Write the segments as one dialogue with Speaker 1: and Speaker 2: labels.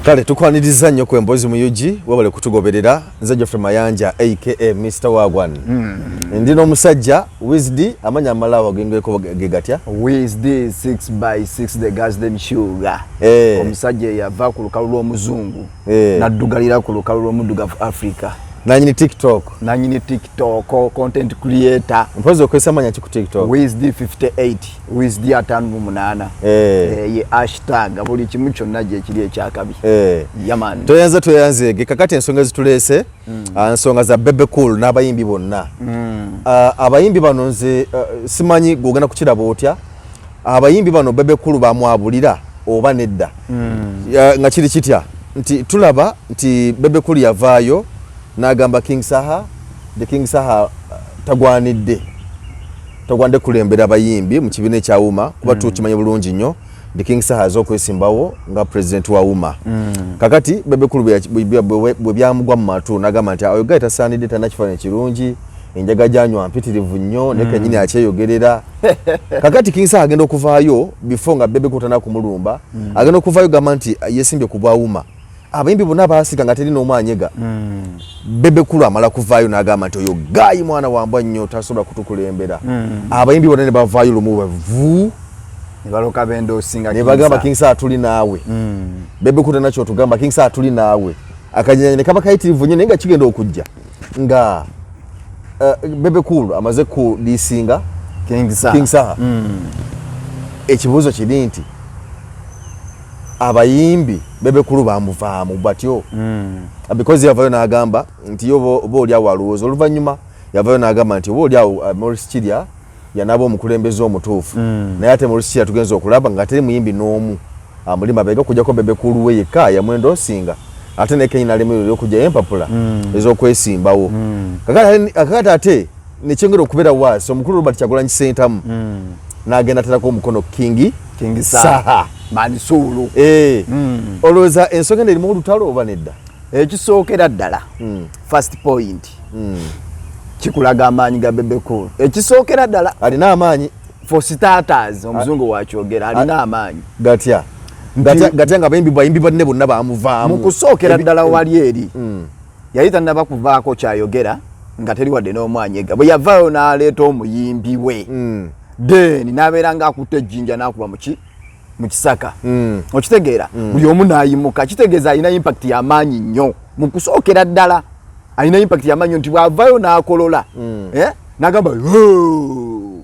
Speaker 1: Kale tukwaniriza nnyo ku Emboozi mu UG, webale kutugoberera. Nze Geoffrey Mayanja aka Mr Wagwan. Ndi n'omusajja Wizd, amanya amalala gengeko ge gatya?
Speaker 2: Wizd 6 by 6, the Gazden Sugar. Omusajja eyava ku lukalu lw'omuzungu naddugalira ku lukalu lw'omuddugavu Africa.
Speaker 1: Nanyini TikTok.
Speaker 2: Nanyini TikTok, content creator.
Speaker 1: Mpozi okozesa manya ki ku TikTok?
Speaker 2: Wizd 58, Wizd 58. Ye hashtag buli kimu kyonna gyekiri ekyakabi. Yeah man.
Speaker 1: Toyanze, toyanzeege. Kakati ensonga ezituleese, nsonga za Bebe Cool n'abayimbi bonna. Abayimbi bano nze simanyi gwogenda kukiraba otya. Abayimbi bano Bebe Cool bamwabulira oba nedda? Nga kiri kitya nti tulaba nti Bebe Cool yavaayo n'agamba King Saha, the King Saha tagwanidde kulembera abayimbi mu kibiina ekya UMA, kuba tukimanyi bulungi nnyo the King Saha aze okwesimbawo nga president wa UMA. Kakati Bebe Cool bwe byamugwa mu matu n'agamba nti oyo guy tasaanidde, talina kifaananyi kirungi, enjaga gyanywa mpitirivu nnyo, naye kenyini akyeyogerera. Kakati King Saha agenda okuvaayo before nga Bebe Cool tana kumulumba, agenda okuvaayo gamba nti yesimbye ku bwa UMA. Abayimbi bonna baasika nga teri n'omu anyega. Bebe Cool amala kuvaayo n'agamba nti oyo guy mwana wambwa nnyo, tasobola kutukulembera. Abayimbi bonna ne bavaayo lumu bavu.
Speaker 2: Ne baloka bendoosinga.
Speaker 1: Ne bagamba, "King Saha, tuli naawe. Bebe Cool tana kyotugamba, King Saha tuli naawe." Akanyanya ne kaba kayitirivu nnyo, naye nga kigenda okujja nga Bebe Cool amaze kudisinga
Speaker 2: King Saha.
Speaker 1: King Saha. Ekibuuzo kiri nti abayimbi Bebe Cool bamuvaamu batyo? Because yavayo n'agamba nti yo oba oli awo alowooza, oluvannyuma yavayo n'agamba nti oba oli awo Maurice Kirya yanaaba omukulembeze omutuufu. Naye ate Maurice Kirya tugenza okulaba nga teri muyimbi n'omu amuli mabega okujjako Bebe Cool we yekka yamwendoosinga, ate ne Kenya nalemererwa okugyayo empapula ez'okwesimbawo. Kakati ate nekyongera okubeera waasi, omukulu Robert Kyagulanyi Ssentamu n'agenda aterako omukono King
Speaker 2: King
Speaker 1: Saha.
Speaker 2: Saha Mansuulu.
Speaker 1: Olowooza ensonga eno erimu olutalo oba nedda?
Speaker 2: Ekisookera ddala, first point, kikulaga amaanyi ga Bebe Cool. Ekisookera ddala,
Speaker 1: alina amaanyi.
Speaker 2: For starters, omuzungu wakyogera, alina amaanyi.
Speaker 1: Gatya? Gatya nga abayimbi banne bonna bamuvaamu?
Speaker 2: Mu kusookera ddala, wali eri yali tannaba kuvaako kyayogera nga teri wadde n'omwanyega. Bwe yavaayo n'aleeta omuyimbi we, then n'abeera ng'akutte ejjinja n'akuba muki mu kisaka. Okitegeera? Buli omu n'ayimuka. Kitegeeza alina impact y'amaanyi nnyo. Mu kusookera ddala alina impact y'amaanyi nnyo nti bw'avaayo n'akolola, n'agamba "Hoo!"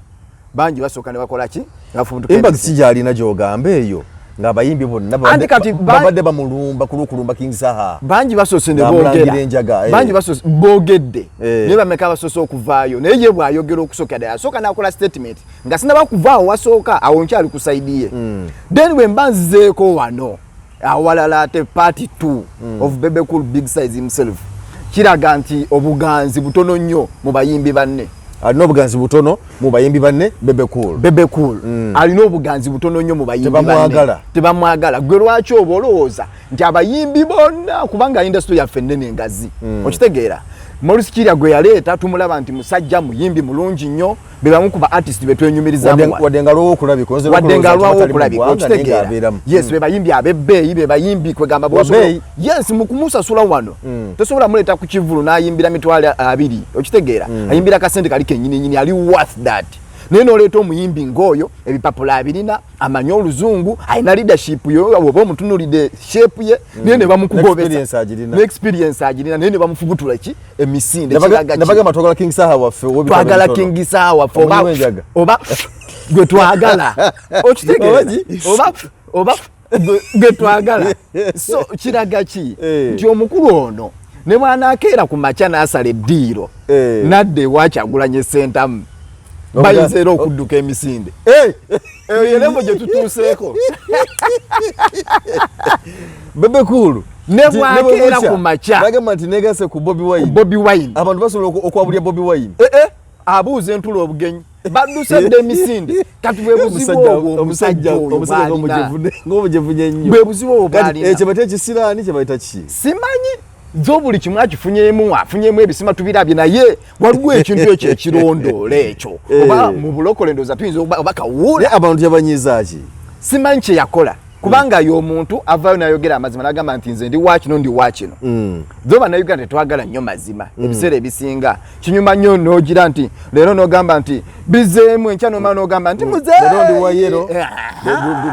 Speaker 2: bangi basooka ne bakola ki? Ne bafubutuka
Speaker 1: Impact
Speaker 2: emiziki.
Speaker 1: ki gyalina gyogamba eyo ng'abayimbi bonna
Speaker 2: Anti kati
Speaker 1: babadde bamulumba ku lw'okulumba King Saha?
Speaker 2: Bangi basoose ne
Speaker 1: Ng'amulangira
Speaker 2: boogera.
Speaker 1: enjaga.
Speaker 2: Bangi basoose boogedde, naye bameka basoose okuvaayo? Naye ye bw'ayogera, okusookera ddala asooka n'akola statement nga sinaba kuvaawo wasooka awo nkyali ku side ye. Then bwe mba nzizeeko wano awalala, ate part 2 of Bebe Cool Big Size himself, kiraga nti obuganzi butono nnyo mu bayimbi banne.
Speaker 1: Alina obuganzi butono mu bayimbi banne, Bebe Cool?
Speaker 2: Bebe Cool alina obuganzi butono nnyo mu bayimbi banne.
Speaker 1: Tebamwagala.
Speaker 2: Tebamwagala. Gwe lwaki oba olowooza nti abayimbi bonna? Kubanga industry yaffe ennene, engazi. Okitegeera? Maurice Kirya gwe yaleeta tumulaba nti musajja muyimbi mulungi nnyo, be bamu ku ba artist betwenyumirizamu wano.
Speaker 1: Wadde nga lwawo okulabika.
Speaker 2: Wadde nga lwawo okulabika, okitegeera? Yes, be bayimbi ab'ebbeeyi, be bayimbi kwegamba
Speaker 1: Wabbeeyi.
Speaker 2: Yes, mu kumusasula wano tosobola muleeta ku kivulu n'ayimbira 20,000. Okitegeera? Ayimbira akasente kali kennyininyini, ali worth that. Naye n'oleeta omuyimbi ng'oyo, ebipapula abirina, amanyi oluzungu, alina leadership yo, oba omutunulidde shape ye, naye ne bamukugobesa.
Speaker 1: Experience agirina.
Speaker 2: N'experience agirina, naye ne bamufubutula ki emisinde. Kiraga ki?
Speaker 1: Nabagamba twagala King Saha waffe ow'ebitabo
Speaker 2: Twagala
Speaker 1: ebitono.
Speaker 2: King Saha waffe oba
Speaker 1: Omunywi w'enjaga.
Speaker 2: Oba gwe twagala, okitegeera?
Speaker 1: Oba ki?
Speaker 2: Oba gwe twagala. So kiraga ki? Nti omukulu ono ne bw'anaakeera ku makya n'asala eddiiro nadda ewa Kyagulanyi Ssentamu, bayinza era okudduka emisinde. Eyo ye level gye tutuuseeko.
Speaker 1: Bebe Cool
Speaker 2: Ne bw'akeera ku makya.
Speaker 1: Nagamba nti negase ku Bobi Wine.
Speaker 2: Bobi Wine.
Speaker 1: Abantu basobola okwabulya Bobi Wine.
Speaker 2: Eh, abuuza entula obugenyi, badduse dda emisinde. Kati bwe buzibu obwo omusajja oyo
Speaker 1: Omusajja
Speaker 2: bw'alina.
Speaker 1: ng'omujevunye nnyo.
Speaker 2: Bwe buzibu obwo
Speaker 1: Kati,
Speaker 2: bw'alina.
Speaker 1: kye bayita ekisiraani, kye bayita ki?
Speaker 2: Simanyi zo, buli kimu akifunyemu, afunyemu ebisima, tubirabye. Naye waliwo ekintu ekyo ekirondoola ekyo oba mu bulokole ndowooza tuyinza oba kawuula.
Speaker 1: Naye abantu yabanyiiza ki?
Speaker 2: Simanyi kye yakola. Kubanga y'omuntu avaayo n'ayogera amazima n'agamba nti nze ndi wakino, ndi wakino. Zo Bannayuganda tetwagala nnyo mazima. Ebiseera ebisinga kinyuma nnyo n'ogira nti leero n'ogamba nti bizeemu, enkya nomala n'ogamba nti
Speaker 1: Leero ndi wa yellow,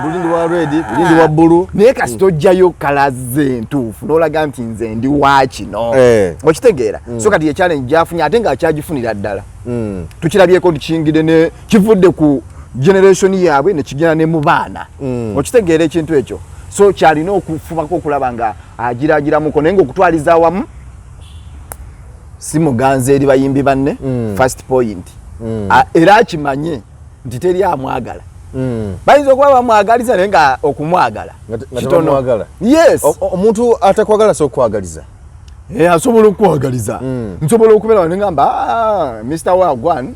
Speaker 1: luli ndi wa red, luli ndi wa blue.
Speaker 2: Naye kasita ojjayo colour ze entuufu n'olaga nti nze ndi wakino, okitegeera? So kati ye challenge gyafunye, ate ng'akyagifunira ddala. Tukirabyeko nti kiyingidde ne kivudde ku generation yaabwe ne kigenda ne mu baana. Okitegeera ekintu ekyo? So kyalina okufubako okulaba nga agiragiramuko, naye ngaokutwaliza awamu si muganzi eri bayimbi banne. First point. Era akimanye nti teri amwagala. Bayinza okuba bamwagaliza, naye nga okumwagala
Speaker 1: Nga
Speaker 2: kitono.
Speaker 1: tebamwagala.
Speaker 2: Yes.
Speaker 1: Omuntu atakwagala so okwagaliza.
Speaker 2: Eh, asobola okukwagaliza. Nsobola okubeera nengamba, "Ah, Mr Wagwan,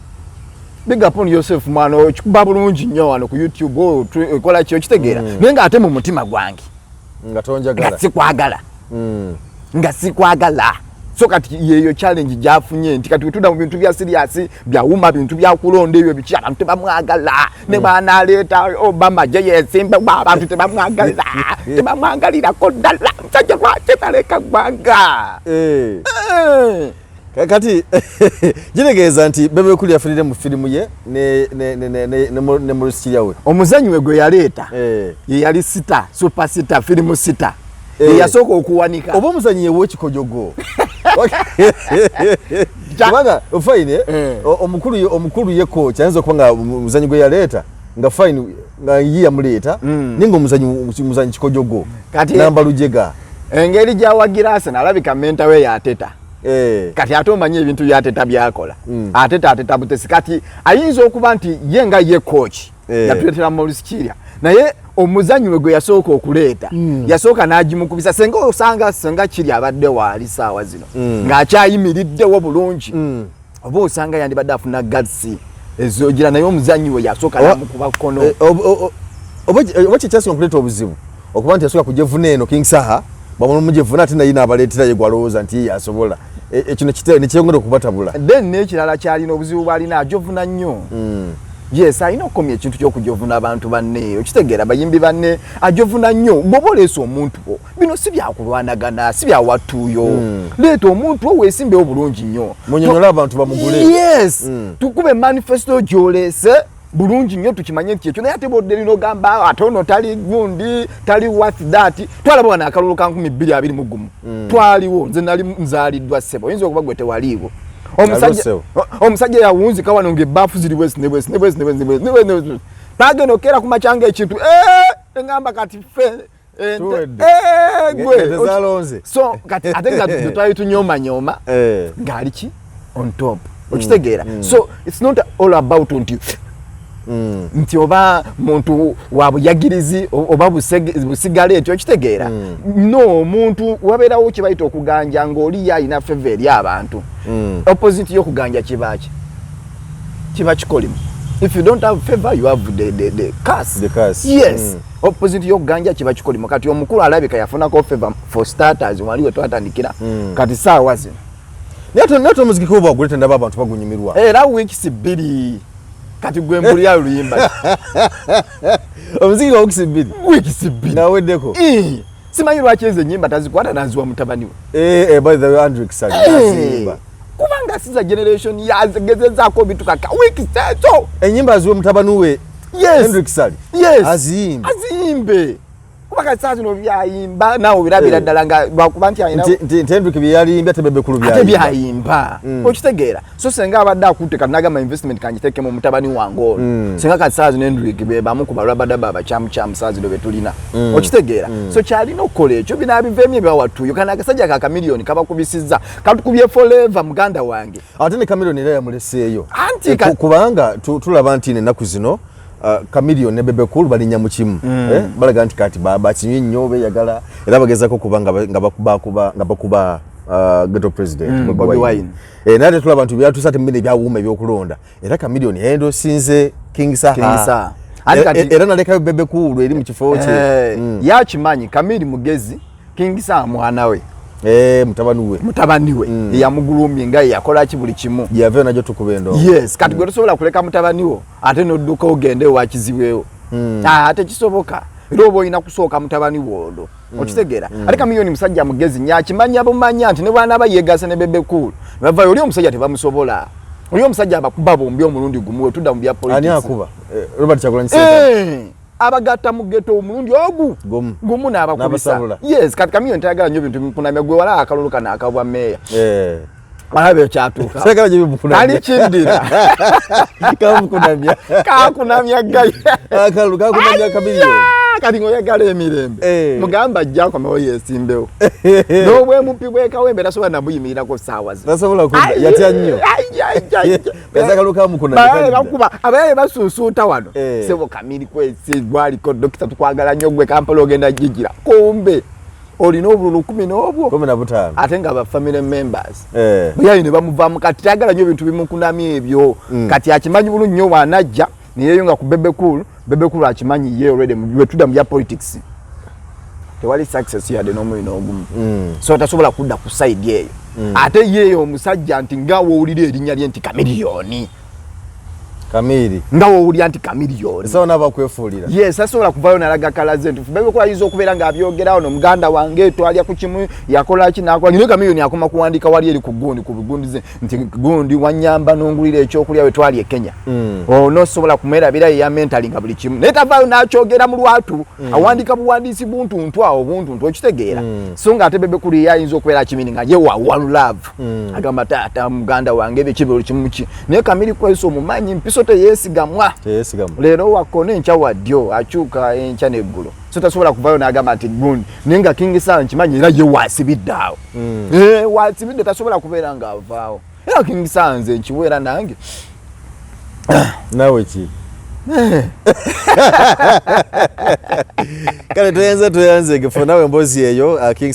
Speaker 2: big up on yourself, mwana okikuba bulungi nnyo wano ku YouTube, oh, okola ki," okitegeera? Naye ng'ate mu mutima gwange
Speaker 1: nga
Speaker 2: nga
Speaker 1: tonjagala.
Speaker 2: sikwagala. Nga sikwagala. So kati yeyo challenge gyafunye nti kati wetudda mu bintu bya serious, byawuma, bintu byakulonda, ebyo biki, abantu tebamwagala. Ne banaleeta Obama gye yesimbe, abantu tebamwagala, tebamwagalirako ddala. Musajja lwaki taleka ggwanga?
Speaker 1: Eh.
Speaker 2: Eh.
Speaker 1: Kati kitegeeza nti Bebe Cool yafunire mu firimu ye ne Maurice Kirya we.
Speaker 2: Omuzanyi we gwe yaleeta ye yali star, super star, firimu star. Ye yasooka okuwanika.
Speaker 1: Oba omuzanyi yewa ekikojogo, kubanga fine, omukulu ye coach ayinza okuba nga omuzanyi gwe yaleeta nga fine, nga ye yamuleeta, naye nga omuzanyi kikojogo. Namba lujega.
Speaker 2: Engeri gyawagira Arsenal, alabika mentor we yateta. Kati ate omanyi ebintu byateta byakola. Ateta ateta butesi. Kati ayinza okuba nti ye nga ye coach yatuleetera Maurice Kirya, naye omuzanyi we gwe yasooka okuleeta, yasooka n'agimukubisa. Senga osanga senga Kirya abadde waali saawa zino ng'akyayimiriddewo bulungi, oba osanga yandibadde afuna guts ezogira, naye omuzanyi we yasooka namukuba kkono.
Speaker 1: Eh, oba kyekyasinga okuleeta obuzibu okuba nti yasooka kujevuna eno King Saha, bamumujevuna, ate naye n'abaleetera ye gwalowooza nti ye yasobola. Ekyo nekyeyongera okubatabula.
Speaker 2: Then n'ekirala kyalina obuzibu bwalina, ajovuna nnyo. Yes, alina okukomya ekintu ky'okujovuna abantu banne, okitegeera? Bayimbi banne ajovuna nnyo. Bw'oba oleese omuntu wo, bino si byakulwanagana, si byawattuuyo. Leeta omuntu wo, weesimbewo bulungi nnyo.
Speaker 1: Munyonyole abantu bamugule.
Speaker 2: Yes. Tukube manifesto gy'oleese bulungi nnyo, tukimanye nti ekyo. Naye ate bodde lino ogamba ate ono tali gundi, tali worth that. Twalaba wano akalulu ka 2021. Twaliwo, nze nali nzaaliddwa, ssebo, oyinza okuba gwe tewaliiwo.
Speaker 1: Aliwo, ssebo.
Speaker 2: Omusajja yawunzika wano ng'ebbaafu ziri bwezi ne bwezi ne bwezi ne bwezi ne bwezi ne bwezi ne bwezi. Bagenda okukeera ku makya ng'ekintu engamba kati ffe
Speaker 1: Tuwedde.
Speaker 2: Gwe
Speaker 1: Ng'ente zalonze.
Speaker 2: So kati ate nga twali tunyomanyooma ng'ali ki on top, okitegeera? So it's not all about nti oba muntu wa buyagirizi oba busigaleeti, okitegeera? No, omuntu wabeerawo kye bayita okuganja, ng'oli ye alina favour eri abantu. Opposite y'okuganja kiba ki? Kiba kikolimu. If you don't have favor, you have the curse.
Speaker 1: The curse.
Speaker 2: Yes. Opposite y'okuganja kiba kikolimu. Kati omukulu alabika yafunako favor for starters, wali we twatandikira. Kati saawa zino
Speaker 1: Naye ate omuziki kuba gwaguleta, ndaba abantu bagunyumirwa.
Speaker 2: Era weeks 2. Kati gwe mbulira luyimba ki?
Speaker 1: Omuziki gwa weeks 2?
Speaker 2: Weeks 2.
Speaker 1: Naweddeko.
Speaker 2: Eh, simanyi lwaki ezo ennyimba tazikwata naziwa mutabani we.
Speaker 1: By the way, Andrew Kisali naziyimba.
Speaker 2: Kubanga siza generation yagezezaako bitukaka weeks ezo.
Speaker 1: Ennyimba aziwe mutabani we.
Speaker 2: Yes.
Speaker 1: Henry Kisali.
Speaker 2: Yes.
Speaker 1: Aziyimbe.
Speaker 2: Aziyimbe, kuba kati saa zino byayimba naawe birabira ddala nga lwakuba nti alina
Speaker 1: Nti Henry bye yalimbye ate Bebe Cool
Speaker 2: ate
Speaker 1: byayimba.
Speaker 2: Byayimba, okitegeera? So senga abadde akutte kati nagamba investment kangitekemu mutabani wange ono. Senga kati saa zino Hendrick be bamu ku balwabadaba abakyamuKyamu saa zino betulina, okitegeera? So kyalina okukola ekyo, binabiveemu ebyawattuuyo. Kana akasajja ka Chameleone kabakubisizza, katukubye forever, muganda wange.
Speaker 1: Ate ne Chameleone era yamuleseeyo.
Speaker 2: Anti
Speaker 1: Kubanga tulaba nti ennaku zino Chameleone ne Bebe Cool balinnya mu kimu. Eh, balaga nti kati bakinywi nnyo, beeyagala, era bagezaako kuba nga bakuba ghetto president Bobi
Speaker 2: Bobi
Speaker 1: Wine.
Speaker 2: Wine.
Speaker 1: Eh, naye ate tulaba nti byatuusa ate mubino ebyawuuma ebyokulonda, era Chameleone yayendoosinze King Saha.
Speaker 2: King Saha. Anti
Speaker 1: Era nalekayo Bebe Cool eri mu kifo kye.
Speaker 2: Eh, yakimanyi Kamiri mugezi, King Saha mwana we.
Speaker 1: Eh, mutabani we.
Speaker 2: Mutabani we eyamugulumye nga yeyakola ki buli kimu.
Speaker 1: Yavayo najjo tukuba endongo.
Speaker 2: Yes, kati gwe tosobola kuleka mutabani wo ate nodduka ogende ewakizibwewo. Ah, tekisoboka. Era oba olina kusooka mutabani woono, okitegeera? Ate Kamiliyoni musajja mugezi nnyo, akimanya bumanya nti ne bwanaaba yeegase ne Bebe Cool bavayo, oli omusajja tebamusobola. Oli omusajja abakuba bombi omulundi gumu. Wetudda mu bya
Speaker 1: Ani
Speaker 2: politics.
Speaker 1: akuba? Robert Kyagulanyi Ssentamu.
Speaker 2: Abagatta mu ghetto omulundi ogu
Speaker 1: Gumu.
Speaker 2: gumu n'abakubisa.
Speaker 1: N'abasabula.
Speaker 2: Yes, kati Kamiliyoni tayagala nnyo bintu bimukunamya. Gwe wala akalulu kano akabwa meeya,
Speaker 1: Eh.
Speaker 2: walabe ekyatuuka.
Speaker 1: Sagala gye bimukunamya.
Speaker 2: Kali kiddira.
Speaker 1: Kamukunamya.
Speaker 2: Kakunamya gayi.
Speaker 1: Akalulu kakunamya Kamiliyoni.
Speaker 2: Kati ngaoyagala emirembe, mugamba ajja akomewo yesimbewo n'obwemupi bwekawembe tasobola namuyimirirako saawa zino.
Speaker 1: Tasobola kudda, yatya nnyo.
Speaker 2: Ai, ai, ai,
Speaker 1: Kaza akalulu kamukunamya
Speaker 2: Bayaye
Speaker 1: kalidda.
Speaker 2: bakuba abayaye basuusuuta wano. Sebo Kamiri kwesi gwaliko dokita, tukwagala nnyo gwe. Kampala ogenda jijira, kumbe olina obululu 10 n'obwo
Speaker 1: 15.
Speaker 2: Ate nga ba family members. Bayaye ne bamuvaamu. Kati tayagala nnyo ebintu bimukunamya ebyo. Kati akimanyi bulungi nnyo bw'anajja neyeyunga ku Bebe Cool, Bebe Cool akimanyi ye already wetudda mu bya politics tewali success yadde n'omuli n'ogumu. So tasobola kudda ku side eyo. Ate yeeyo omusajja nti nga woowulira erinnya lye nti Kamiliyoni.
Speaker 1: Kamiri.
Speaker 2: Nga woowulira nti Kamiliyoni.
Speaker 1: Esawa naaba kwefuulira.
Speaker 2: Yes, asobola kuvayo nalaga kalaze nti Bebe Cool ayinza okubeera ng'abyogerawo no muganda wange twalya ku kimu, yakola ki nakola. Naye Kamiliyoni akoma kuwandiika wali eri ku gundi, ku bigundi ze nti gundi wanyamba n'ongulira ekyokulya we twali e Kenya. Onosobola kumwerabira ye yamentali nga buli kimu, naye tavaayo n'akyogera mu lwatu. Awandiika buwandiisi buntuntu awo buntuntu, okitegeera? So nga ate Bebe Cool ye ayinza okubeera akimini nga ye wa one love. Agamba taata muganda wange biki buli kimu ki, naye Kamiri Kwesa omumanyi mpiso teyeesigamwa.
Speaker 1: Teyeesigamwa.
Speaker 2: Leero wakona, enkya wa ddyo, akyuka enkya neggulo. So tasobola kuvayo n'agamba nti gundi, naye nga King Saha nkimanyi era ye wasibidde awo. Wasibidde, tasobola kubeera ng'avaawo. Era King Saha nze nkiweera nange.
Speaker 1: Naawe ki? Kale toyanze, toyanze gefe naawe emboozi eyo, King.